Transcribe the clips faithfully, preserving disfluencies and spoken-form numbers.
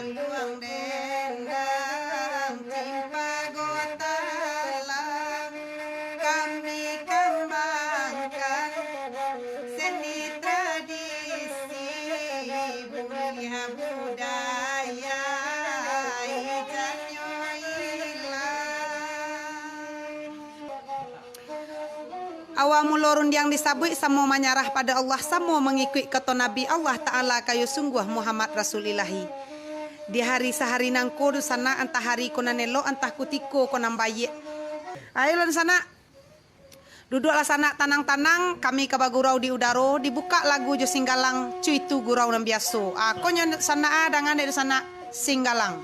Luang dendang, timpago talang, kami kambangkan seni tradisi, buliah budaya, ijannyo ilang. Awal mulo rundiang disabuik, samo manyarah pado Allah, samo mangikuik kato Nabi Allah Ta'ala kayo sungguah Muhammad Rasulillahi. Di hari sahari nangko, dunsanak, antah hari ko nan elok, antah kutiko ko nan baiak. Ayolah, dunsanak. Duduaklah sanak tanang-tanang, kami ka bagurau di udaro, dibukak lagu jo Singgalang, cuitu gurau nan biaso. Ah, konyo sanak, ah, dangan dek sanak Singgalang.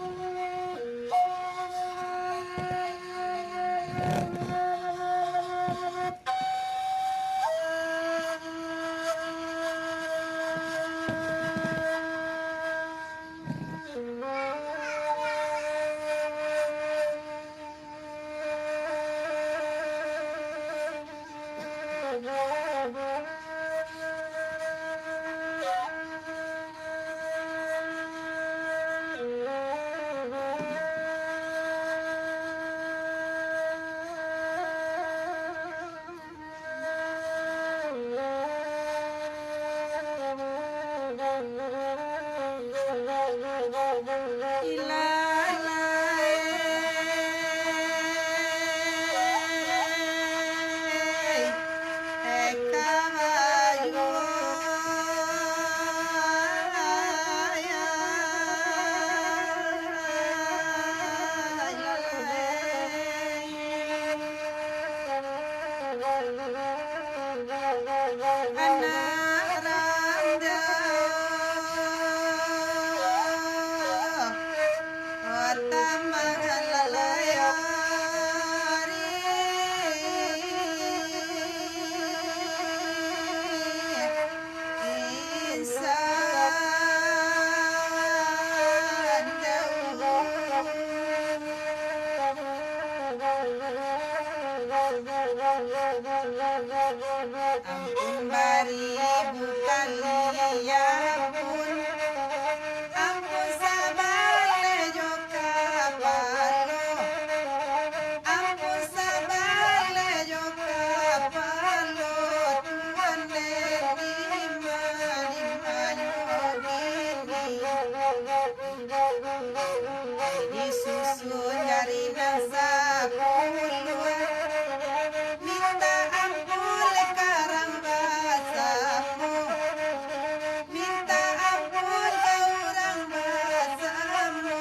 Ampun baribu kali ampun, ampun sabaleh jo kapalo, ampun sabaleh jo kapalo, Tuan den dima-dimanyo kini. Disusun jari nan sapuluah, minta ampun karang basamo, minta ampun ka urang basamo,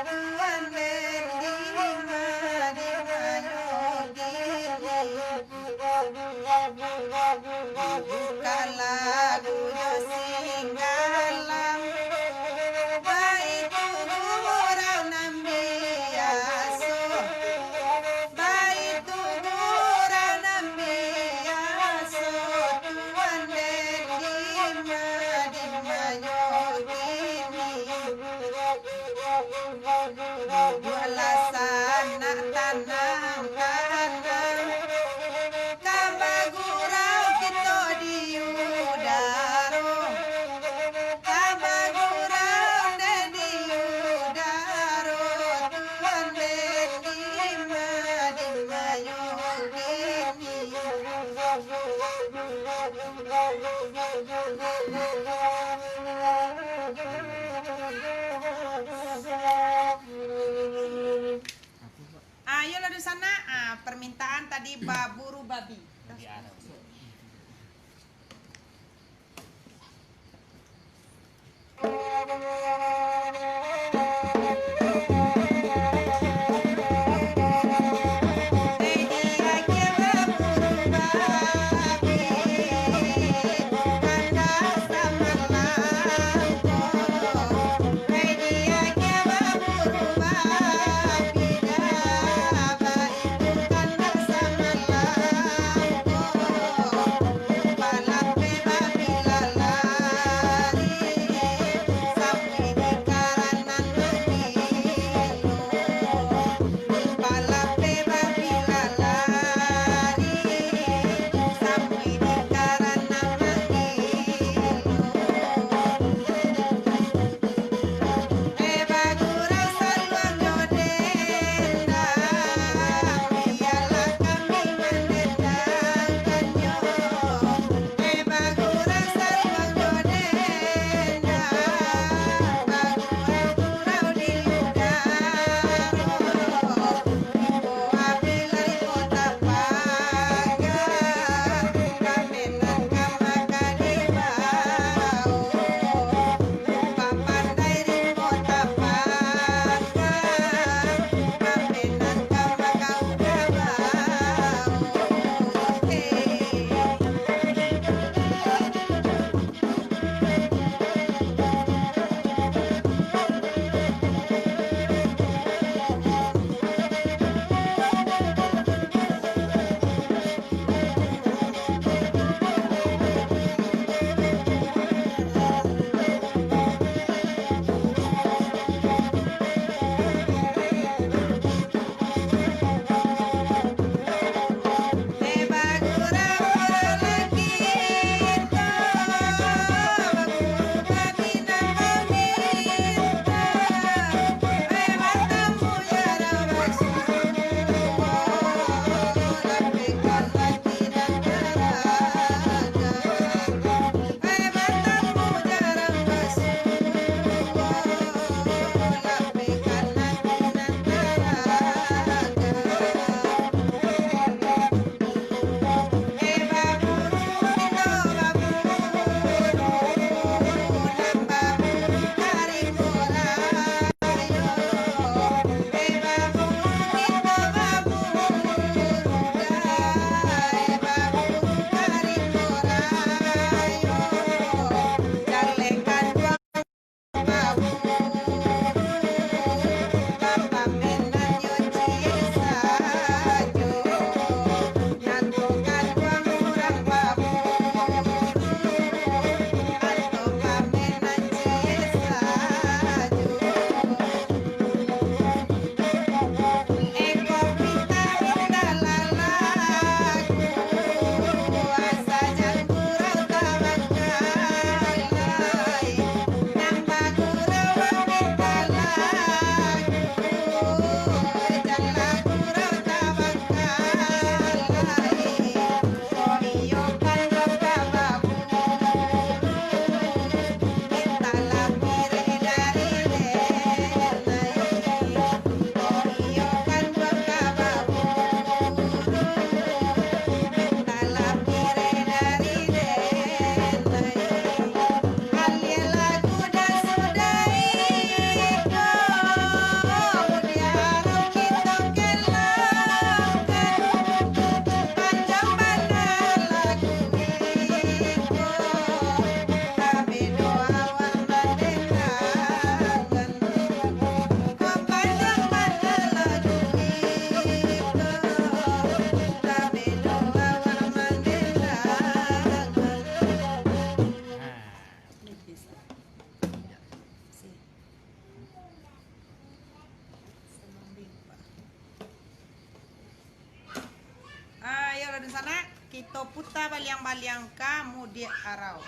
Tuan den dima-dimanyo kini. Bukalah duduak Singgalang, baitu gurau nan biaso, baitu gurau nan biaso, Tuan den dima-dimanyo kini. Duduaklah sanak tanang-tanang, ka bagurau kito di udaro, ka bagurau den di udaro, Tuan den dima-dimanyo kini. Ah, iyolah, dunsanak, ah, permintaan tadi baburu babi. Sanak, kito puta baliang-baliang ka mudiak arau.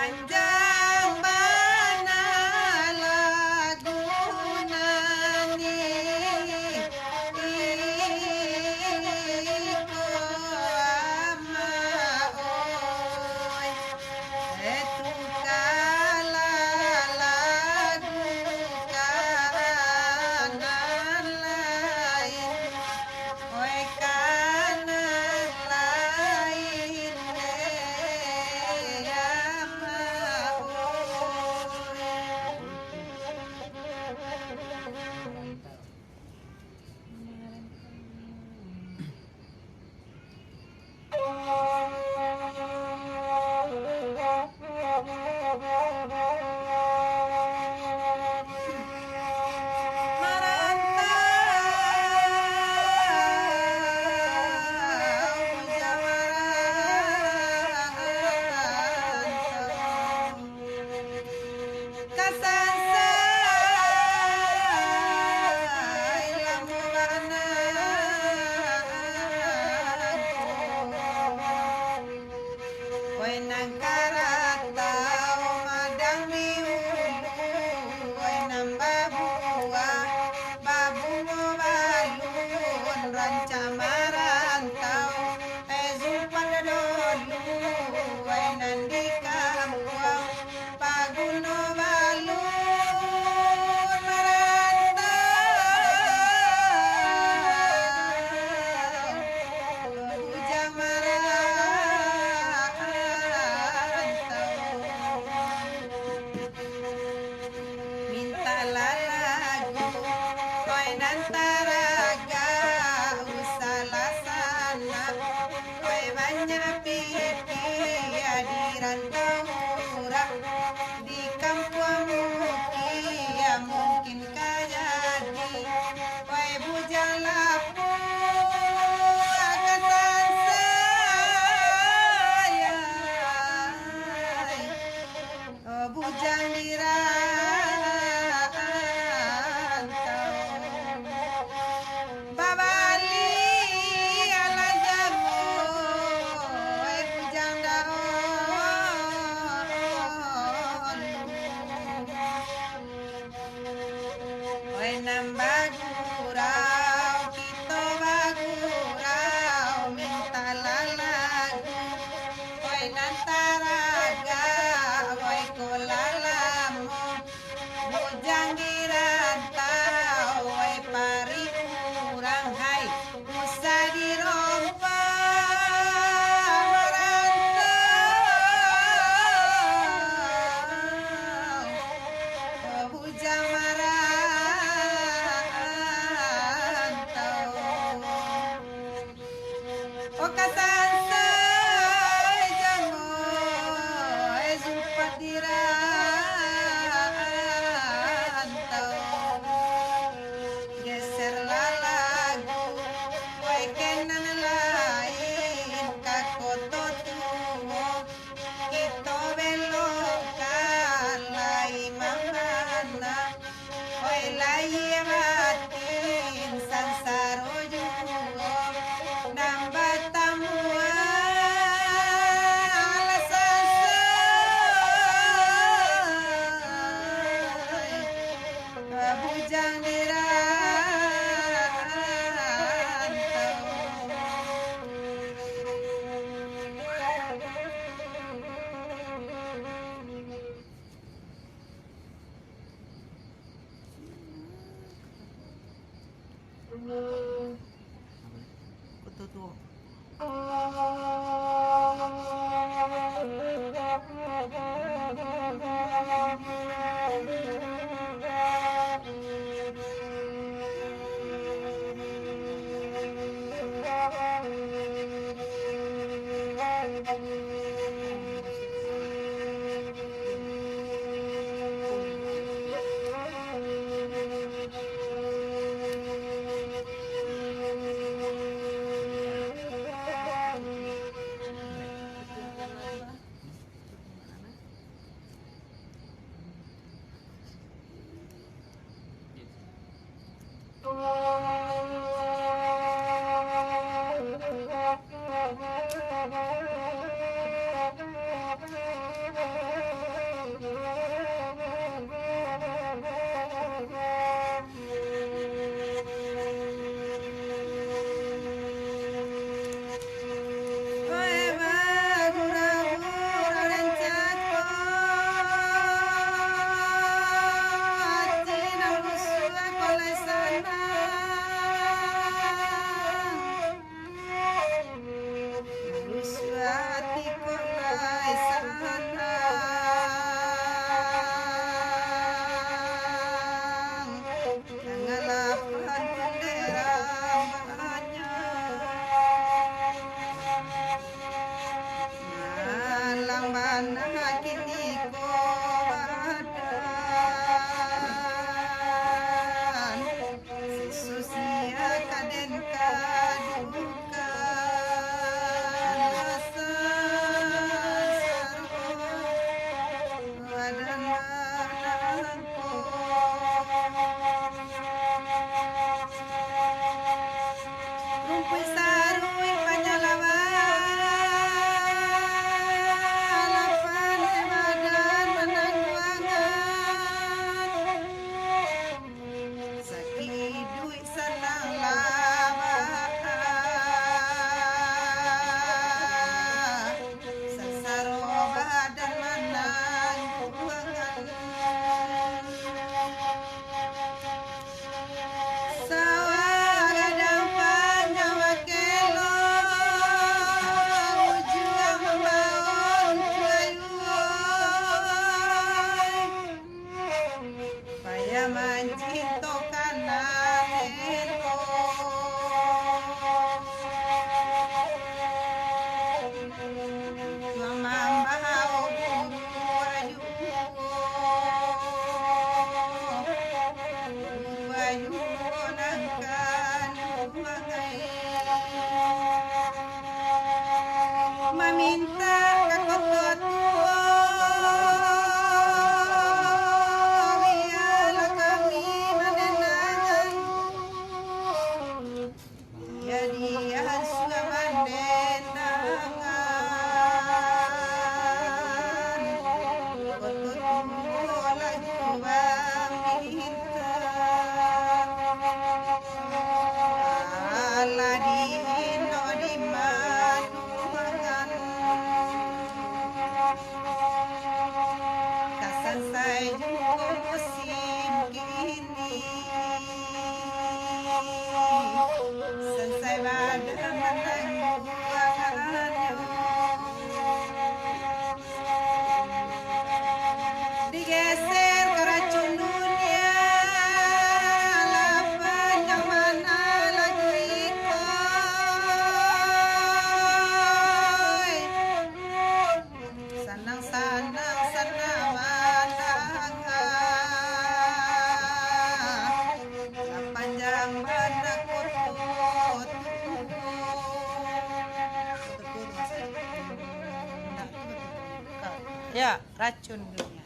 Panjang bana lagu nan iko, Amak oi. Tukalah lagu ka nan lain. Oi, ka nan lain, eh, Amak oi. Kasansai lamo bana. Wai nan karatau madang di ulu, wai nan babuah babungo balun, rancak marantau, eh, Zulpan dolu, wai nan di kampuang. Paguno balun marantau, bujang marantau. Mintak lalagu, oi nan taragak, usahlah sanak. Oi, banyak pikia di rantau urang, di kampuang mukia mungkin ka jadi. Oi, bujang lapuak ka sansai. Oh, bujang di rantau. Babali alah jago, eh, bujang daun. Oi, nan bagurau, kito bagurau, mintak lalagu. Oi, nan taragak, oi, ko lah lamo. Bujang di rantau, oi, pari urang, hai, usah dirompa marantau. Bujang marantau. Nah, kini ko badan, sasusia ka den kadukan, asa saro badan manang Rumpuik saruik panyalawa, lapan badan manangguangan. Sakik iduik sanang labah, sasaro badan manangguangan. Sawah gadang panjang bakelo, ujuang mambaun tuayuang. Payah mancintokan nan elok. Tuang mambao buru ayu, buru ayu nan kanduang ai. Mamintak ka koto tuo, bialah kami mananangan. Jadi ansua mananangan, koto tuo laju bamintak. Alah dihino dimanuangan, ka sansai juo musim kini, sansai badan manangguangannyo. Digeser ka racun dunia, lapan nyaman lagu iko. Sanang-sanang sanang mandangan, sapanjang bana koto tuo. Ya, racun dunia.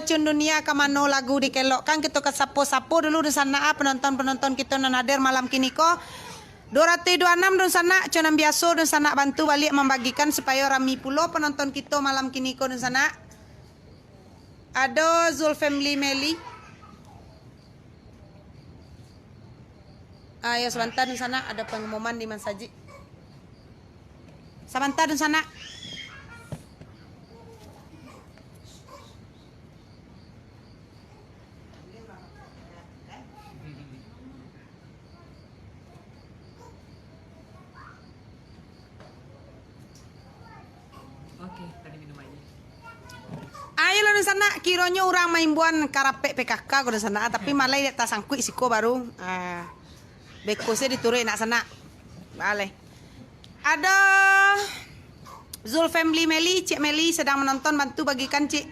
Cun Dunia ka mano lagu dikelokkan, kito ka sapo-sapo dulu dunsanak, ah, penonton-penonton kito nan hadir malam kiniko. Duo ratuih duo anam dunsanak, co nan biaso dunsanak bantu baliak mambagikan supayo rami pulo penonton kito malam kiniko dunsanak. Ado Zulfamily Meli. Ah, yo, sabanta dunsanak, ado pangumuman di masajik. Sabanta dunsanak. Oke, tadi minum aja. Ayolah dunsanak, kironyo urang maimbuan karapek P K K ko dunsanak, tapi malai dek tasangkuik siko baru. Ah, beko se dituruik nak sanak. Baleh. Ado Zulfamily Meli, Cik Meli sedang menonton, bantu bagikan, Cik.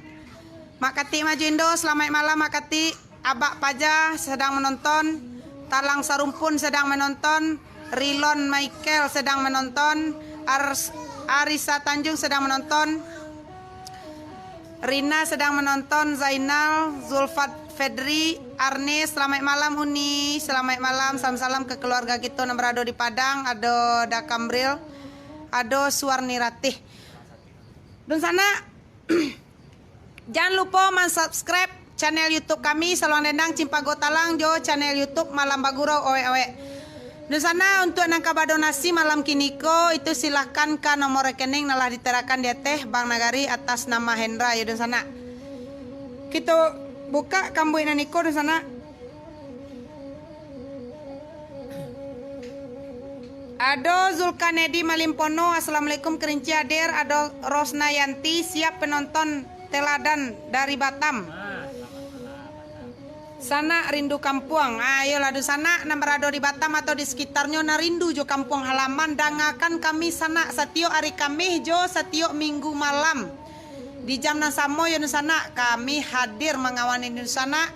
Mak Katik Majo Indo, selamat malam, Mak Katik. Abak Paja sedang menonton, Talang Sarumpun sedang menonton, Rilon Michael sedang menonton, Ars-, Arisa Tanjung sedang menonton, Rina sedang menonton, Zainal, Zulfat Fedri, Arne, selamat malam Uni, selamat malam, salam-salam ke keluarga kito nan berado di Padang, ado Dakamril, ado Suwarni Ratih. Dunsanak, jan lupo mansubscribe channel YouTube kami, Saluang Dendang Cimpago Talang, jo channel YouTube Malam Bagurau Awek-awek. Dunsanak, untuak nan ka badonasi malam kiniko, itu silahkan ka nomor rekening nan lah diterakan di ateh, Bank Nagari atas nama Hendra, yo dunsanak. Kito bukak kambuik nan iko, dunsanak. Ado Zulkanedi Malimpono, "Assalamualaikum, Kerinci hadir." Ado Rosnayanti, "Siap penonton teladan dari Batam." Sanak rindu kampuang. Ah, iyolah, dunsanak nan barado di Batam atau di sekitarnyo nan rindu jo kampuang halaman, dangakan kami sanak satiok ari Kamih jo satiok Minggu malam. Di jam nan samo, yo dunsanak, kami hadir mangawani dunsanak,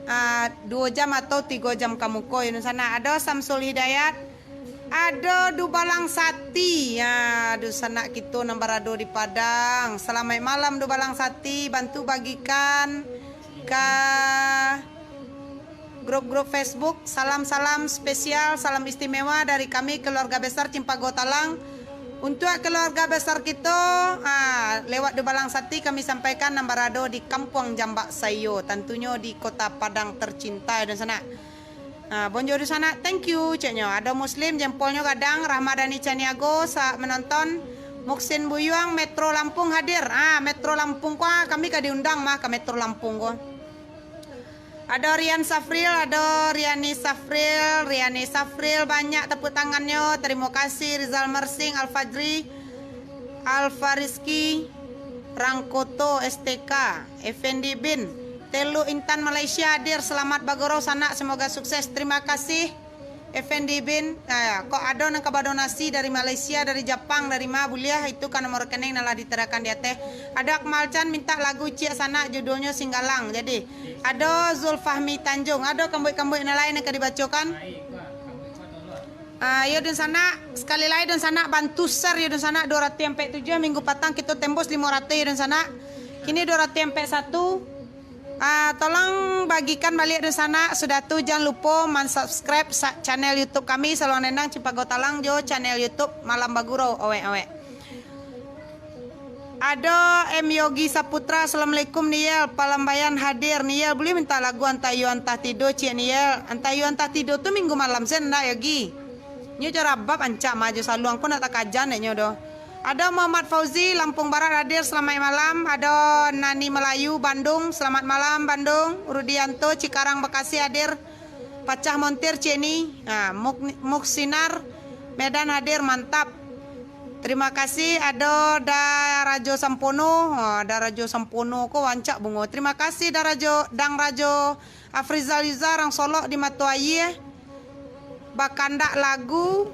ah, duo jam atau tigo jam ka muko, yo dunsanak. Ado Samsul Hidayat, ado Dubalang Sati. Ah, dunsanak kito nan barado di Padang. Salamaik malam, Dubalang Sati. Bantu bagikan ka grup-grup Facebook, salam-salam spesial, salam istimewa dari kami, keluarga besar Cimpago Talang. Untuak keluarga besar kito, ah, lewat Dubalang Sati kami sampaikan nan barado di Kampuang Jambak Saiyo, tantunyo di Kota Padang tercinta, yo dunsanak. Ah, bonjour dunsanak, thank you, ceknyo. Ado Muslim, jempolnyo gadang, Rahmadani Caniago, sa-, menonton, Muksin Buyuang, Metro Lampung hadir. Ah, Metro Lampung ko, ah, kami ka diundang mah ka Metro Lampung ko. Ado Rian Safril, ado Riani Safril, Riani Safril, banyak tepuk tangannyo. Terima kasih, Rizal Mersing, Al-Fajri, Alfa Rizky, Rangkoto, S T K, Effendi Bin, Teluk Intan Malaysia hadir, selamat bagurau sanak, semoga sukses. Terima kasih. Effendi Bin, ah, kok ado nan ka badonasi dari Malaysia, dari Japang, dari ma buliah, itu ka nomor rekening nan lah diterakan di ateh. Ado Akmal Chan minta lagu ciek sanak, judulnyo Singgalang. Jadi, ado Zulfahmi Tanjung, ado kambuik-kambuik nan lain nan ka dibacokan. Ah, yo dunsanak, sekali lai dunsanak, bantu share yo dunsanak, dua ratus ampek tujuh, minggu patang kito tembus limo ratus yo dunsanak. Kini dua ratus ampek satu. Ah, tolong bagikan baliak dunsanak, sudah tu jan lupo mansubscribe sa-, channel YouTube kami, Saluang Dendang Cimpago Talang, jo channel YouTube Malam Bagurau Awek-awek. Ado M Yogi Saputra, "Assalamualaikum Niel, Palambayan hadir." Niel, buliah minta lagu Antah Iyo Antah Tido, ciek Niel. Antah Iyo Antah Tido tu minggu malam sen ndak, Yogi? Nyo jo rabab ancak mah jo saluang ko nak takajan dek nyo doh. Ado Muhammad Fauzi, Lampung Barat hadir, selamat malam. Ado Nani Melayu, Bandung, selamat malam, Bandung. Rudianto, Cikarang, Bekasi hadir. Pacah Montir, Ceni. Ha, Muk-, Muksinar, Medan hadir, mantap. Terima kasih, ado Da Rajo Sampono. Ha, Da Rajo Sampono ko rancak bungo. Terima kasih, Da Rajo, Dang Rajo Afrizal Yuza, rang Solok di Mato Aie. Bakandak lagu,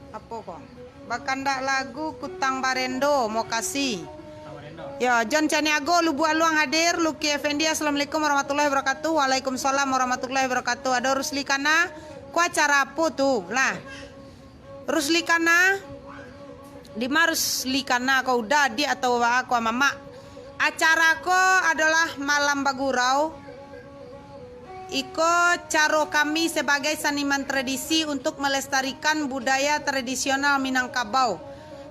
apo ko? Bakandak lagu Kutang Barendo, mokasih. Yo, John Caniago, Lubuak Luang hadir, Lucky Effendi, "Assalamualaikum warahmatullahi wabarakatuh." Waalaikumsalam warahmatullahi wabarakatuh. Ado Rusli Kana, ko acara apo tu? Lah. Rusli Kana, di ma Rusli Kana, ko Uda, adiak atau wa ko mamak? Acara ko adolah Malam Bagurau. Iko caro kami sabagai saniman tradisi untuk malestarikan budaya tradisional Minangkabau.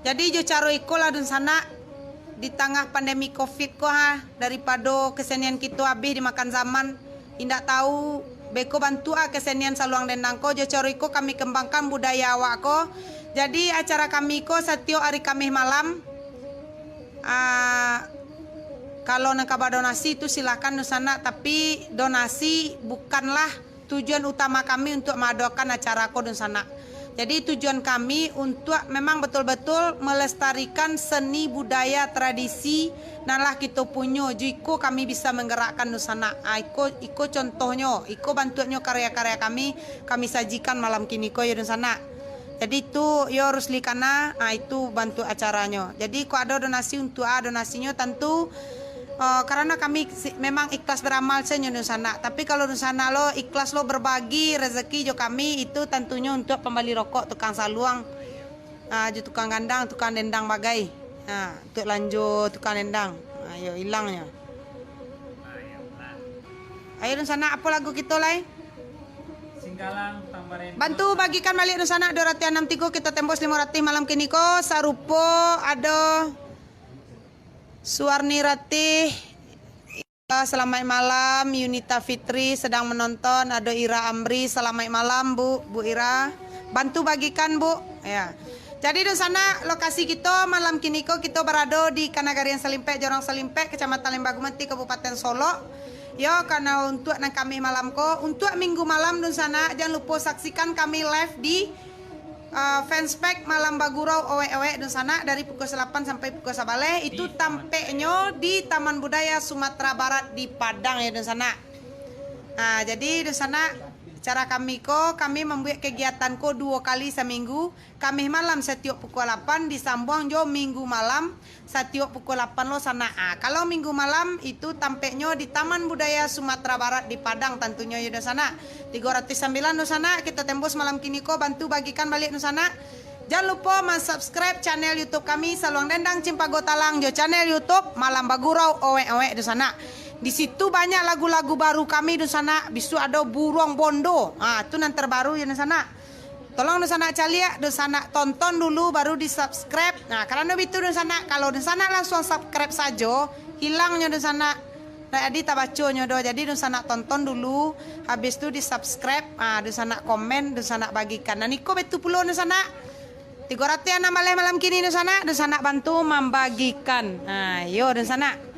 Jadi jo caro iko lah dunsanak, di tangah pandemi covid ko ha, daripado kesenian kito abih dimakan zaman, indak tahu beko bantuak ah kesenian saluang dendang ko, jo caro iko kami kembangkan budaya awak ko. Jadi acara kami ko satiok ari Kamih malam. Ah, kalau nan ka badonasi tu silahkan dunsanak, tapi donasi bukanlah tujuan utama kami untuk maadokan acara ko dunsanak. Jadi tujuan kami untuk memang betul-betul melestarikan seni budaya tradisi nan lah kito punyo, jo iko kami bisa menggerakkan dunsanak. Ah, iko, iko contohnyo, iko bantuaknyo karya-karya kami, kami sajikan malam kini ko yo dunsanak. Jadi tu yo Rusli Kana, ah, itu bantuak acaranyo. Jadi kok ado donasi untuk ah, donasinyo tantu, eh, karano kami si, memang ikhlas beramal sajo dunsanak. Tapi kalau dunsanak lo ikhlas lo berbagi rezeki jo kami, itu tantunyo untuk pambali rokok tukang saluang, ah, jo tukang gandang, tukang dendang bagai. Ah, untuk lanjo tukang dendang. Ah, yo ilangnyo. Ayo dunsanak, apo lagu kito lai? Singgalang tambah rindu. Bantu bagikan baliak dunsanak, dua ratuih anam tigo, kito tembus limo ratuih malam kini ko. Sarupo ado Suwarni Ratih, Salamaik malam, Yunita Fitri sedang menonton, ado Ira Amri, salamaik malam, Bu, Bu Ira. Bantu bagikan, Bu. Ya. Jadi, dunsanak, lokasi kito malam kini ko, kito barado di Kanagarian Salimpek, Jorong Salimpek, Kecamatan Limbagu Mati, Kabupaten Solok. Yo, karano untuak nan Kamih malam ko, untuak Minggu malam, dunsanak, jan lupo saksikan kami live di, eh, fanspage Malam Bagurau Owek-Owek, dunsanak, dari pukul salapan sampai pukul sabaleh. Itu tampeknyo di Taman Budaya Sumatera Barat di Padang, yo, dunsanak. Ah, jadi, dunsanak, acara kami ko, kami mambuek kegiatan ko duo kali saminggu. Kamih malam satiok pukul lapan, disambuang jo Minggu malam satiok pukul lapan lo sanak. Ah, kalau Minggu malam itu tampeknyo di Taman Budaya Sumatera Barat di Padang tantunyo, yo dunsanak. Tigo ratuih sambilan dunsanak, kito tembus malam kini ko, bantu bagikan baliak dunsanak. Jan lupo mansubscribe channel YouTube kami, Saluang Dendang Cimpago Talang, jo channel YouTube Malam Bagurau Owek-Owek dunsanak. Di situ banyak lagu-lagu baru kami dunsanak, bisuak ado Buruang Bondo. Ah, tu nan terbaru yo dunsanak. Tolong dunsanak caliak, dunsanak tonton dulu, baru di-subscribe. Nah, karano bitu dunsanak, kalau dunsanak langsuang subscribe sajo, hilangnyo dunsanak. Ndak jadi tabaconyo doh. Jadi dunsanak tonton dulu, habis tu di-subscribe, ah, dunsanak komen, dunsanak bagikan. Nan iko bitu pulo dunsanak. Tigo ratuih anam baleh malam kini dunsanak, dunsanak bantu mambagikan. Ah, yo dunsanak.